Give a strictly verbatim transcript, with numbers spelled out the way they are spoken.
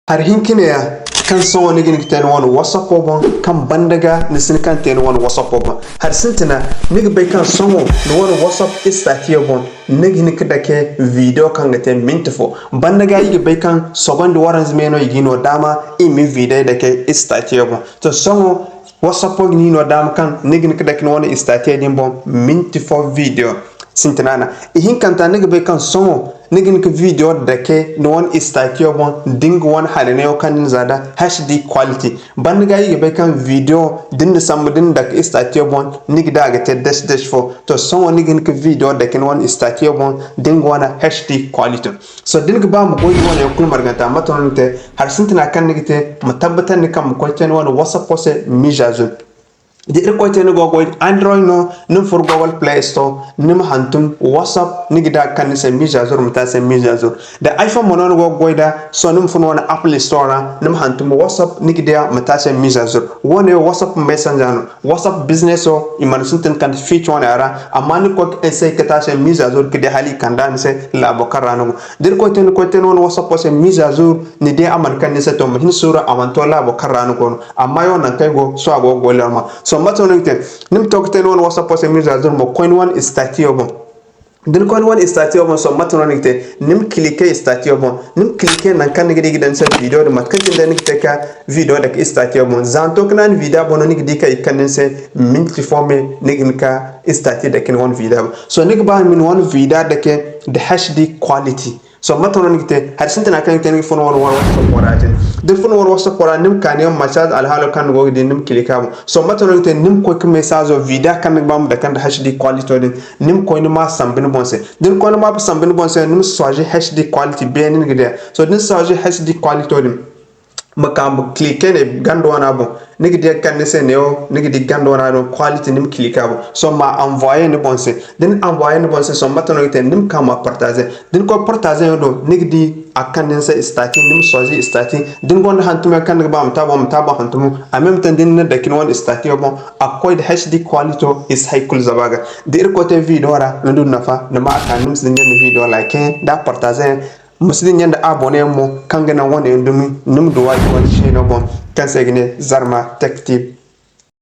Hari hinka neeya kaŋ sohõ ni ga hin ga te ni wane WhatsApp boŋ, kaŋ banda ga ni si hin kaŋ te ni wane WhatsApp boŋ. Hari sintina, ni ga bay kaŋ sohõ ni wane WhatsApp statut boŋ, ni ga hin ga dake video kaŋ ga te minti fo. Banda ga i ga bay kaŋ sogondi waranza me no i ga i no daama i ma video dake statut boŋ. To, sohõ WhatsApp ga ni no daama kaŋ ni ga hin ga dake ni wane statut din boŋ minti fo video. Sintina no. Ihinkanta, ni ga bay kaŋ sohõ ni ga hin ga video dake ni wane statut boŋ da ni ga wane halinay kaŋ ni za nda H D quality. Banda ga i ga bay kaŋ video da ni na sambu da ni na dake statut boŋ, ni ga di a ga te dash dash fo. To, sohõ ni ga hin ga video dake ni wane statut boŋ da ni ga wane H D quality. So, da ni ga ba ma goy da wane yaŋ kulu marganta, mate no ni ga te? Hari sintina kaŋ ni ga te, ma tabbatandi kaŋ ma koy te ni wane WhatsApp se mise à jour. Da Irkoy te ni go ga goy Android no, ni ma furo Google Play Store, ni ma hantum WhatsApp, ni ga di a ga kande ni se mise à jour, ma te a se mise à jour. Da iPhone mo no ni go ga goy nd'a, sohõ ni ma furo ni wane Apple Store ra, ni ma hantum WhatsApp, ni ga di a ma te a se mise à jour. Wo-ne wo WhatsApp Messenger no. WhatsApp Business wo, i mana sintin ga kande feature wo-ne a ra, amma ni ga koy ga essayer ga te a se mise à jour ga di hala i kande a ni se laabo kaŋ ra ni go. Da Irkoy te ni koy te ni wane WhatsApp se mise à jour, ni di a mana kande ni se, to, ma hin suuru a mana to laabo kaŋ ra ni go no. Amma yaŋ nangu kaŋ ay go, sohõ a go ga goy normal. Sohõ mate no ni ga te? Ni ma to ga te ni wane WhatsApp se mise à jour, ma koy ni wane statut boŋ. Da ni koy ni wane statut boŋ, sohõ mate no ni ga te? Ni ma cliquer statut boŋ. Ni ma cliquer nangu kaŋ ni ga di i ga daŋ ni se video din, mate kaŋ cine day ni ga te ga video dake statut boŋ. Za ni to ga naani video boŋ no, ni ga di kaŋ i ga kande ni se minti fo me, ni ga hin ga statut dake ni wane video boŋ. Sohõ ni ga ba ma ni wane video dake nda H D quality. Sohõ mate no ni ga te? Hari sintina kaŋ ni ga te, ni ga furo ni wane WhatsApp ra jine. Da ni furo ni wane WhatsApp ra, ni ma ka ni wane message alhaalo kaŋ ni go ga di, ni ma cliquer a boŋ. Sohõ mate no ni ga te? Ni ma koy ga message video kaŋ ni ga ba ma dake nda H D quality din, ni ma koy ni ma a sambu ni boŋ se. Da ni koy ni ma a sambu ni boŋ se, ni ma choisir H D quality beene ni ga di a. Sohõ da ni choisir H D quality din, ma ka ma cliquer ne ganda wana boŋ. Ni ga di a ga kande ni se neewo, ni ga di ganda wana no, quality, ni ma cliquer a boŋ. Sohõ ma envoyer ni boŋ se. Da ni envoyer ni boŋ se, sohõ mate no ni ga te? Ni ma ka ma partager. Da ni koy partager yaŋ do, ni ga di a ga kande ni se statut, ni ma choisir statut. Da ni gonda hantum yaŋ kaŋ ni ga ba ma te a boŋ, ma te a boŋ hantumo. En même temps da ni na dake ni wane statut yaŋ boŋ, a ga koy nda H D quality, i si hay kulu zaba a ga. Da Irkoy te video ra ni du nafa, ni ma a ka, ni ma si dinya nda video like nda partager yaŋ. Ma si dinya nda abonné yaŋ mo, kaŋ ga naŋ wane yaŋ dumi ni ma du a iri wane chaîne boŋ, kaŋ se i ga ne Zarma Tech Tube.